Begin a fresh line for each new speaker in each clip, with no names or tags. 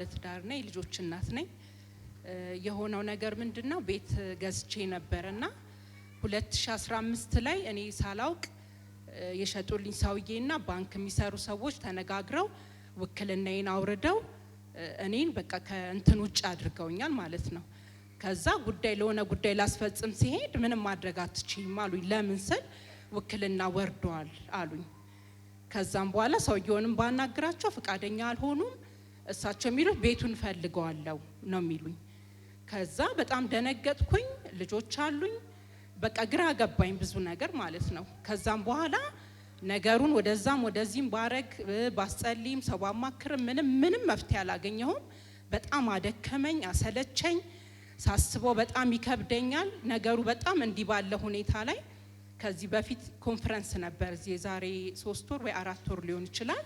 ባለትዳር ነኝ፣ የልጆች እናት ነኝ። የሆነው ነገር ምንድን ነው? ቤት ገዝቼ ነበርና 2015 ላይ እኔ ሳላውቅ የሸጡልኝ ሰውዬና ባንክ የሚሰሩ ሰዎች ተነጋግረው ውክልናዬን አውርደው እኔን በቃ ከእንትን ውጭ አድርገውኛል ማለት ነው። ከዛ ጉዳይ ለሆነ ጉዳይ ላስፈጽም ሲሄድ ምንም ማድረግ አትችይም አሉኝ። ለምን ስል ውክልና ወርዷል አሉኝ። ከዛም በኋላ ሰውየውንም ባናግራቸው ፈቃደኛ አልሆኑም። እሳቸው የሚሉት ቤቱን ፈልገዋለሁ ነው የሚሉኝ። ከዛ በጣም ደነገጥኩኝ። ልጆች አሉኝ። በቃ ግራ ገባኝ ብዙ ነገር ማለት ነው። ከዛም በኋላ ነገሩን ወደዛም ወደዚህም ባረግ፣ ባስጸልይም ሰው ባማክርም ምንም ምንም መፍትሄ አላገኘሁም። በጣም አደከመኝ፣ አሰለቸኝ። ሳስበው በጣም ይከብደኛል ነገሩ። በጣም እንዲህ ባለ ሁኔታ ላይ ከዚህ በፊት ኮንፈረንስ ነበር እዚህ፣ የዛሬ 3 ወር ወይ 4 ወር ሊሆን ይችላል።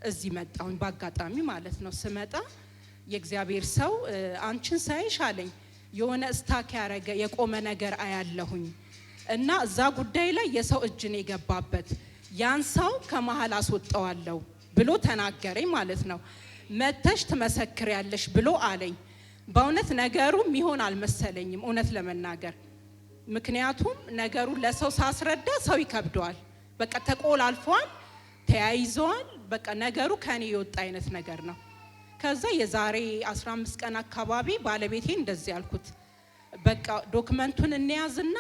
እዚህ መጣሁኝ በአጋጣሚ ማለት ነው። ስመጣ የእግዚአብሔር ሰው አንቺን ሳይሽ አለኝ የሆነ stuck ያረገ የቆመ ነገር አያለሁኝ እና እዛ ጉዳይ ላይ የሰው እጅ ነው የገባበት፣ ያን ሰው ከመሀል አስወጣዋለሁ ብሎ ተናገረኝ ማለት ነው። መተሽ ትመሰክሪያለሽ ብሎ አለኝ። በእውነት ነገሩ የሚሆን አልመሰለኝም እውነት ለመናገር፣ ምክንያቱም ነገሩ ለሰው ሳስረዳ ሰው ይከብደዋል። በቃ ተቆላልፏል፣ ተያይዘዋል። በቃ ነገሩ ከኔ የወጣ አይነት ነገር ነው። ከዛ የዛሬ 15 ቀን አካባቢ ባለቤቴ እንደዚህ ያልኩት፣ በቃ document ኡን እንያዝና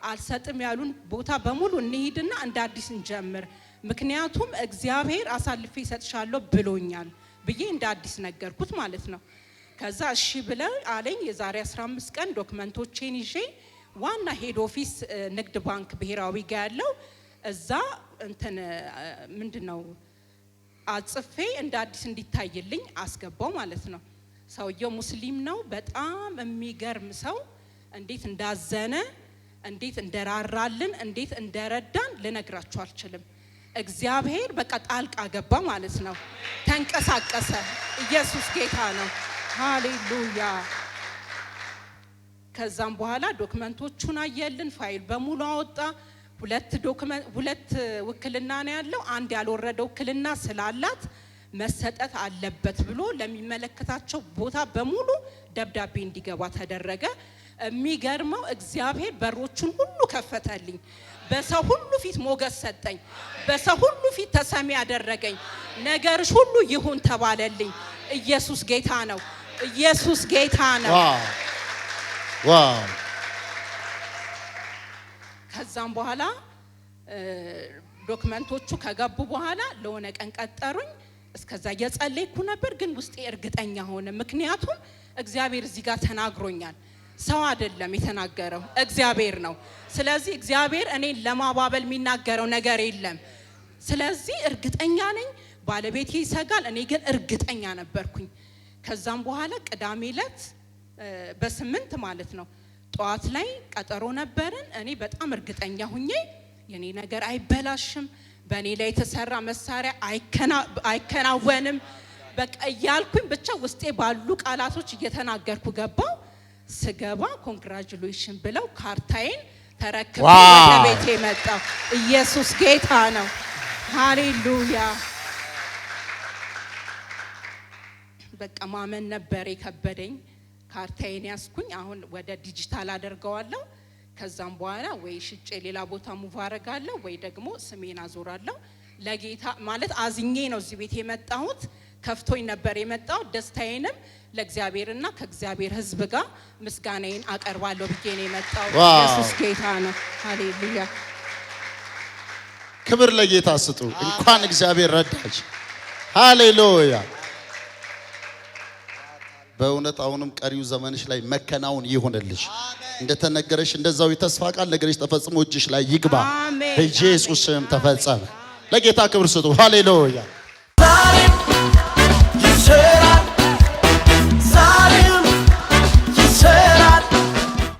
አልሰጥም ያሉን ቦታ በሙሉ እንሂድና እንደ አዲስ እንጀምር፣ ምክንያቱም እግዚአብሔር አሳልፌ ይሰጥሻለሁ ብሎኛል ብዬ እንደ አዲስ ነገርኩት ማለት ነው። ከዛ እሺ ብለ አለኝ። የዛሬ 15 ቀን document ኦቼን ይዤ ዋና head office ንግድ ባንክ ብሔራዊ ጋ ያለው እዛ እንትን ምንድን ነው አጽፌ እንደ አዲስ እንዲታይልኝ አስገባው ማለት ነው። ሰውየው ሙስሊም ነው። በጣም የሚገርም ሰው፣ እንዴት እንዳዘነ፣ እንዴት እንደራራልን፣ እንዴት እንደረዳን ልነግራችሁ አልችልም። እግዚአብሔር በቃ ጣልቃ ገባ ማለት ነው። ተንቀሳቀሰ። ኢየሱስ ጌታ ነው። ሃሌሉያ። ከዛም በኋላ document ኦቹን አየልን፣ ፋይል በሙሉ አወጣ። ሁለት document፣ ሁለት ውክልና ነው ያለው። አንድ ያልወረደ ውክልና ስላላት መሰጠት አለበት ብሎ ለሚመለከታቸው ቦታ በሙሉ ደብዳቤ እንዲገባ ተደረገ። የሚገርመው እግዚአብሔር በሮቹን ሁሉ ከፈተልኝ። በሰው ሁሉ ፊት ሞገስ ሰጠኝ። በሰው ሁሉ ፊት ተሰሚ አደረገኝ። ነገርሽ ሁሉ ይሁን ተባለልኝ። ኢየሱስ ጌታ ነው። ኢየሱስ ጌታ ነው።
Wow!
ከዛም በኋላ document ኦቹ ከገቡ በኋላ ለሆነ ቀን ቀጠሩኝ። እስከዛ እየጸለይኩ ነበር፣ ግን ውስጤ እርግጠኛ ሆነ። ምክንያቱም እግዚአብሔር እዚህ ጋር ተናግሮኛል። ሰው አይደለም የተናገረው፣ እግዚአብሔር ነው። ስለዚህ እግዚአብሔር እኔን ለማባበል የሚናገረው ነገር የለም። ስለዚህ እርግጠኛ ነኝ። ባለቤቴ ይሰጋል፣ እኔ ግን እርግጠኛ ነበርኩኝ። ከዛም በኋላ ቅዳሜ ዕለት በ8 ማለት ነው ጠዋት ላይ ቀጠሮ ነበረን። እኔ በጣም እርግጠኛ ሁኜ የኔ ነገር አይበላሽም፣ በእኔ ላይ የተሰራ መሳሪያ አይከናወንም በቃ እያልኩኝ ብቻ ውስጤ ባሉ ቃላቶች እየተናገርኩ ገባው። ስገባ congratulation ብለው ካርታዬን ተረክቤ ወደ ቤቴ መጣሁ። ኢየሱስ ጌታ ነው። ሃሌሉያ። በቃ ማመን ነበር የከበደኝ። ካርታዬን ያዝኩኝ። አሁን ወደ ዲጂታል አደርገዋለሁ። ከዛም በኋላ ወይ ሽጬ ሌላ ቦታ move አረጋለሁ ወይ ደግሞ ስሜን አዞራለሁ። ለጌታ ማለት አዝኜ ነው እዚህ ቤት የመጣሁት። ከፍቶኝ ነበር የመጣሁት። ደስታዬንም ለእግዚአብሔርና ከእግዚአብሔር ሕዝብ ጋር ምስጋናዬን አቀርባለሁ ብዬ ነው የመጣሁት። ኢየሱስ ጌታ ነው። ሃሌሉያ።
ክብር ለጌታ ስጡ። እንኳን እግዚአብሔር ረዳች። ሃሌሉያ። በእውነት አሁንም ቀሪው ዘመንሽ ላይ መከናወን ይሁንልሽ። እንደተነገረሽ እንደዛው የተስፋ ቃል ነገርሽ ተፈጽሞ እጅሽ ላይ ይግባ።
አሜን።
በኢየሱስ ስም ተፈጸመ። ለጌታ ክብር ስጡ። ሃሌሉያ።
ዛሬም ይሰራል።